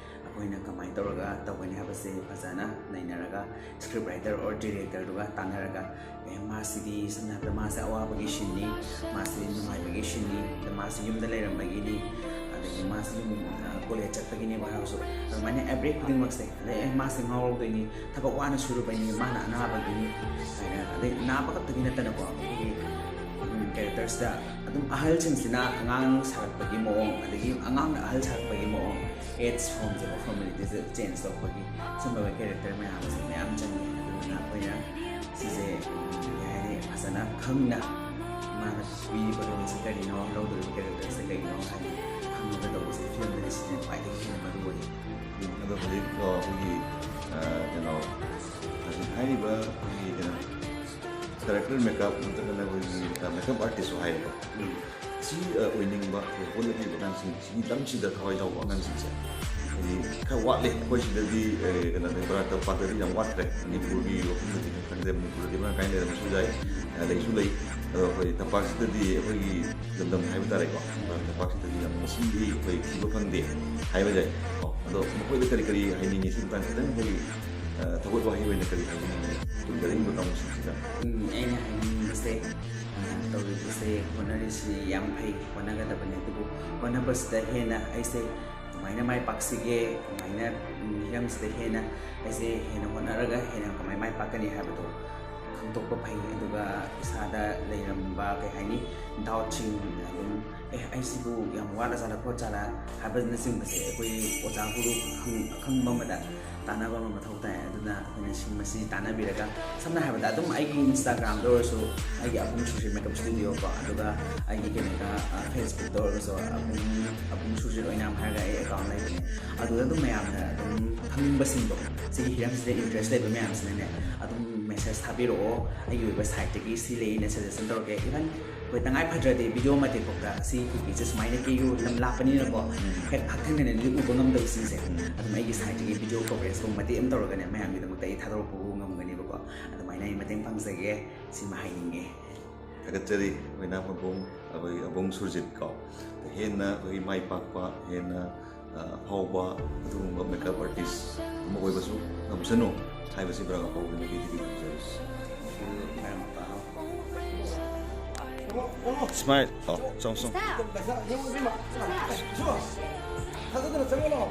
ꯑꯩꯈꯣꯏꯅ ꯀꯃꯥꯏꯅ ꯇꯧꯔꯒ ꯇꯧꯒꯅꯤ ꯍꯥꯏꯕꯁꯦ ꯐꯖꯅ ꯅꯩꯅꯔꯒ ꯁ꯭ꯀ꯭ꯔꯤꯞ ꯔꯥꯏꯇꯔ ꯑꯣꯔ ꯗꯤꯔꯦꯛꯇꯔꯗꯨꯒ ꯇꯥꯟꯅꯔꯒ, ꯑꯦ, ꯃꯥꯁꯤꯗꯤ ꯁꯝꯅ ꯍꯥꯏꯔꯕꯗ ꯃꯥꯁꯦ ꯑꯋꯥꯕꯒꯤ ꯁꯤꯟꯅꯤ, ꯃꯥꯁꯤꯗꯤ ꯅꯨꯡꯉꯥꯏꯕꯒꯤ ꯁꯤꯟꯅꯤ, ꯑꯗ ꯃꯥꯁꯤ ꯌꯨꯝꯗ ꯂꯩꯔꯝꯕꯒꯤꯅꯤ, ꯑꯗꯒꯤ ꯃꯥꯁꯤ ꯌꯨꯝ ꯀꯣꯂꯦꯖ ꯆꯠꯄꯒꯤꯅꯦꯕꯨ ꯍꯥꯏꯔꯁꯨ, ꯑꯗꯨꯃꯥꯏꯅ ꯑꯦꯕ꯭ꯔꯤ ꯈꯨꯗꯤꯡꯃꯛꯁꯦ, ꯑꯗꯩ ꯑꯦ, ꯃꯥꯁꯦ ꯉꯥꯎꯔꯧꯗꯣꯏꯅꯤ, ꯊꯕꯛ ꯋꯥꯅ ꯁꯨꯔꯨꯕꯩꯅꯤ, ꯃꯥꯅ ꯑꯅꯥꯕꯒꯤꯅꯤ ꯍꯥꯏꯅ, ꯑꯗꯩ ꯅꯥꯕ ꯈꯛꯇꯒꯤ ꯅꯠꯇꯅꯀꯣ, ꯑꯩꯈꯣꯏꯒꯤ ꯀꯦꯔꯦꯛꯇꯔꯁꯤꯗ ꯑꯗꯨꯝ ꯑꯍꯜꯁꯤꯡꯁꯤꯅ ꯑꯉꯥꯡ ꯁꯥꯔꯛꯄꯒꯤ ꯃꯑꯣꯡ, ꯑꯗꯒꯤ ꯑꯉꯥꯡꯅ ꯑꯍꯜ ꯁꯥꯔꯛꯄꯒꯤ ꯃꯑꯣꯡ, ꯑꯦꯖ ꯐꯣꯝꯁꯦ, ꯐꯣꯔꯃꯦꯂꯤꯇꯤꯁꯦ ꯆꯦꯟꯖ ꯇꯧꯔꯛꯄꯒꯤ ꯁꯨꯝꯕ ꯀꯦꯔꯦꯛꯇꯔ ꯃꯌꯥꯝ ꯑꯁꯤ ꯃꯌꯥꯝ ꯆꯪꯉꯤ꯫ ꯑꯗꯨꯗꯨꯅ ꯑꯩꯈꯣꯏꯅ ꯁꯤꯁꯦ ꯀꯩ ꯍꯥꯏꯅꯤ, ꯐꯖꯅ ꯈꯪꯅ ꯃꯥꯅ ꯄꯤꯔꯤꯕ ꯔꯣꯜꯁꯦ ꯀꯔꯤꯅꯣ, ꯂꯧꯗꯣꯔꯤꯕ ꯀꯦꯔꯦꯛꯇꯔꯁꯦ ꯀꯩꯅꯣ, ꯃꯦꯀꯞ ꯅꯠꯇ꯭ꯔꯒꯅ ꯑꯩꯈꯣꯏꯒꯤ ꯃꯦꯀꯞ ꯑꯥꯔꯇꯤꯁꯁꯨ ꯍꯥꯏꯌꯦꯀꯣ꯫ ꯁꯤ ꯑ, ꯑꯣꯏꯅꯤꯡꯕ ꯑꯩꯈꯣꯏ ꯍꯧꯒꯠꯂꯛꯂꯤꯕ ꯑꯉꯥꯡꯁꯤꯡ, ꯁꯤꯒꯤ ꯂꯝꯁꯤꯗ ꯊꯋꯥꯏ ꯌꯥꯎꯕ ꯑꯉꯥꯡꯁꯤꯡꯁꯦ ꯍꯥꯏꯗꯤ ꯈꯔ ꯋꯥꯠꯂꯦ꯫ ꯑꯩꯈꯣꯏ ꯁꯤꯗꯗꯤ ꯑ, ꯀꯩꯅꯣꯗ ꯕꯔꯥ ꯇꯝꯄꯥꯛꯇꯗꯤ ꯌꯥꯝ ꯋꯥꯠꯇ꯭ꯔꯦ꯫ ꯃꯅꯤꯄꯨꯔꯒꯤ ꯋꯥꯐꯝꯗꯗꯤ ꯈꯪꯗꯦ, ꯃꯅꯤꯄꯨꯔꯗꯤ ꯃꯔꯥꯡ ꯀꯥꯏꯅ ꯂꯩꯔꯝꯕꯁꯨ ꯌꯥꯏ, ꯑ, ꯂꯩꯁꯨ ꯂꯩ꯫ ꯑꯗꯣ ꯑꯩꯈꯣꯏ ꯇꯝꯄꯥꯛꯁꯤꯗꯗꯤ ꯑꯩꯈꯣꯏꯒꯤ ꯂꯝꯗꯝ ꯍꯥꯏꯕ ꯇꯥꯔꯦꯀꯣ, ꯇꯝꯄꯥꯛꯁꯤꯗꯗꯤ ꯌꯥꯝ ꯃꯁꯤꯡꯗꯤ ꯑꯩꯈꯣꯏ ꯊꯤꯕ ꯐꯪꯗꯦ ꯍꯥꯏꯕ ꯌꯥꯏ꯫ ꯀꯣ, ꯑꯗꯣ ꯃꯈꯣꯏꯗ ꯀꯔꯤ ꯀꯔꯤ ꯍꯥꯏꯅꯤꯡꯉꯤ? ꯁꯤ ꯃꯇꯥꯡꯗ ꯈꯤꯇꯪ ꯑꯩꯈꯣꯏꯒꯤ ꯑ, ꯊꯧꯒꯠ ꯋꯥꯍꯩ ꯑꯣꯏꯅ ꯀꯔꯤ ꯍꯥꯏꯖꯅꯤꯡꯉꯤ ꯇꯨꯡꯖꯔꯛꯏꯕ ꯀꯥꯡꯕꯨꯁꯤꯡꯁꯤꯗ? ꯎꯝ, ꯑꯩꯅ ꯍꯥꯏꯅꯤꯡꯕꯁꯦ, ꯑ, ꯇꯧꯔꯤꯕꯁꯦ, ꯍꯣꯠꯅꯔꯤꯁꯤ ꯌꯥꯝ ꯐꯩ, ꯍꯣꯠꯅꯒꯗꯕꯅꯦ꯫ ꯑꯗꯨꯕꯨ ꯍꯣꯠꯅꯕꯁꯤꯗ ꯍꯦꯟꯅ ꯑꯩꯁꯦ ꯀꯃꯥꯏꯅ ꯃꯥꯏ ꯄꯥꯛꯁꯤꯒꯦ, ꯀꯃꯥꯏꯅ, ꯎꯝ, ꯍꯤꯔꯝꯁꯤꯗ ꯍꯦꯟꯅ ꯑꯩꯁꯦ ꯍꯦꯟꯅ ꯍꯣꯠꯅꯔꯒ ꯍꯦꯟꯅ ꯀꯃꯥꯏꯅ ꯃꯥꯏ ꯄꯥꯛꯀꯅꯤ ꯍꯥꯏꯕꯗꯣ ꯈꯪꯗꯣꯛꯄ ꯐꯩ꯫ ꯑꯗꯨꯒ ꯏꯁꯥꯗ ꯂꯩꯔꯝꯕ, ꯀꯩ ꯍꯥꯏꯅꯤ, ꯗꯥꯎꯠꯁꯤꯡ ꯑꯗꯨꯝ, "ꯑꯦ, ꯑꯩꯁꯤꯕꯨ ꯌꯥꯝ ꯋꯥꯠꯂ ꯖꯥꯠꯂ ꯈꯣꯠ ꯖꯥꯠꯂ?" ꯍꯥꯏꯕꯅꯆꯤꯡꯕꯁꯦ ꯑꯩꯈꯣꯏ ꯑꯣꯖꯥ ꯒꯨꯔꯨ ꯑꯈꯪ-, ꯑꯈꯪꯕ ꯑꯃꯗ ꯇꯥꯟꯅꯕ ꯑꯃ ꯃꯊꯧ ꯇꯥꯏ꯫ ꯑꯗꯨꯅ ꯑꯩꯈꯣꯏꯅ ꯁꯤ, ꯃꯁꯤ ꯇꯥꯟꯅꯕꯤꯔꯒ, ꯁꯝꯅ ꯍꯥꯏꯔꯕꯗ, ꯑꯗꯨꯝ ꯑꯩꯒꯤ Instagram-ꯗ ꯑꯣꯏꯔꯁꯨ, ꯑꯩꯒꯤ ꯑꯕꯨꯡ ꯁꯨꯔꯖꯤꯠ ꯃꯦꯀꯞ ꯁ꯭ꯇꯨꯗꯤꯑꯣ ꯀꯣ, ꯑꯗꯨꯒ ꯑꯩꯒꯤ ꯀꯩꯅꯣꯗ, ꯑ, Facebook-ꯇ ꯑꯣꯏꯔꯒꯁꯨ ꯑꯕꯨꯡ, ꯑꯕꯨꯡ ꯁꯨꯔꯖꯤꯠ ꯑꯣꯏꯅꯥꯝ ꯍꯥꯏꯔꯒ ꯑꯩ account ꯂꯩꯕꯅꯦ꯫ ꯑꯗꯨꯗ ꯑꯗꯨꯝ ꯃꯌꯥꯝꯅ ꯑꯗꯨꯝ ꯈꯪꯅꯤꯡꯕꯁꯤꯡꯗꯣ, ꯁꯤꯒꯤ ꯍꯤꯔꯝꯁꯤꯗ interest ꯂꯩꯕ ꯃꯌꯥꯝꯁꯤꯅꯅꯦ, ꯑꯗꯨꯝ message ꯊꯥꯕꯤꯔꯛꯑꯣ꯫ ꯑꯩꯒꯤ ꯑꯣꯏꯕ side-ꯇꯒꯤ ꯁꯤ ꯂꯩꯅ suggestion ꯇꯧꯔꯛꯀꯦ꯫ Even ꯑꯩꯈꯣꯏ ꯇꯉꯥꯏ ꯐꯗ꯭ꯔꯗꯤ video ꯃꯇꯦꯛ ꯐꯥꯎꯗ ꯁꯤ ꯀꯨꯀꯤꯁꯦ ꯁꯨꯃꯥꯏꯅ ꯀꯦꯌꯨ, ꯂꯝ ꯂꯥꯞꯄꯅꯤꯅꯀꯣ, ꯍꯦꯛ ꯍꯛꯊꯦꯡꯅꯅꯗꯤ ꯎꯕ ꯉꯝꯗꯕꯁꯤꯡꯁꯦ, ꯑꯗꯨꯝ ꯑꯩꯒꯤ side-ꯇꯒꯤ video coverage-ꯀꯨꯝꯕ ꯃꯇꯦꯛ ꯑꯃ ꯇꯧꯔꯒꯅꯦ, ꯃꯌꯥꯝꯒꯤꯗꯃꯛꯇ ꯑꯩ ꯊꯥꯗꯣꯔꯛꯄꯕꯨ ꯉꯝꯒꯅꯦꯕꯀꯣ꯫ ꯑꯗꯨꯃꯥꯏꯅ ꯑꯩ ꯃꯇꯦꯡ ꯄꯥꯡꯖꯒꯦ꯫ ꯁꯤꯃ ꯍꯥꯏꯅꯤꯡꯉꯦ꯫ ꯊꯥꯒꯠꯆꯔꯤ ꯑꯩꯈꯣꯏ ꯏꯅꯥꯎ ꯑꯕꯨꯡ, ꯑꯩꯈꯣꯏ ꯑꯕꯨꯡ ꯁꯨꯔꯖꯤꯠ ꯀꯣ꯫ ꯍꯦꯟꯅ ꯑꯩꯈꯣꯏꯒꯤ ꯃꯥꯏ ꯄꯥꯛꯄ, ꯍꯦꯟꯅ, ꯑ, ꯑꯐꯥꯎꯕ ꯑꯗꯨꯒꯨꯝꯕ ꯃꯦꯀꯞ ꯑꯥꯔꯇꯤꯁ ꯑꯃ ꯑꯣꯏꯕꯁꯨ ꯉꯝꯁꯅꯨ ꯍꯥꯏꯕꯁꯤ ꯕ꯭ꯔꯥ ꯑꯐꯥꯎꯕꯒꯤ ꯃꯥꯏꯀꯩꯗꯒꯤ ꯊꯝꯖꯔꯤ꯫ ꯁ꯭ꯃꯥꯏꯜ꯫ ꯑꯣ, ꯆꯣꯡ, ꯆꯣꯡ꯫ ꯊꯥꯖꯗꯅ ꯆꯪꯉꯛꯑꯣ꯫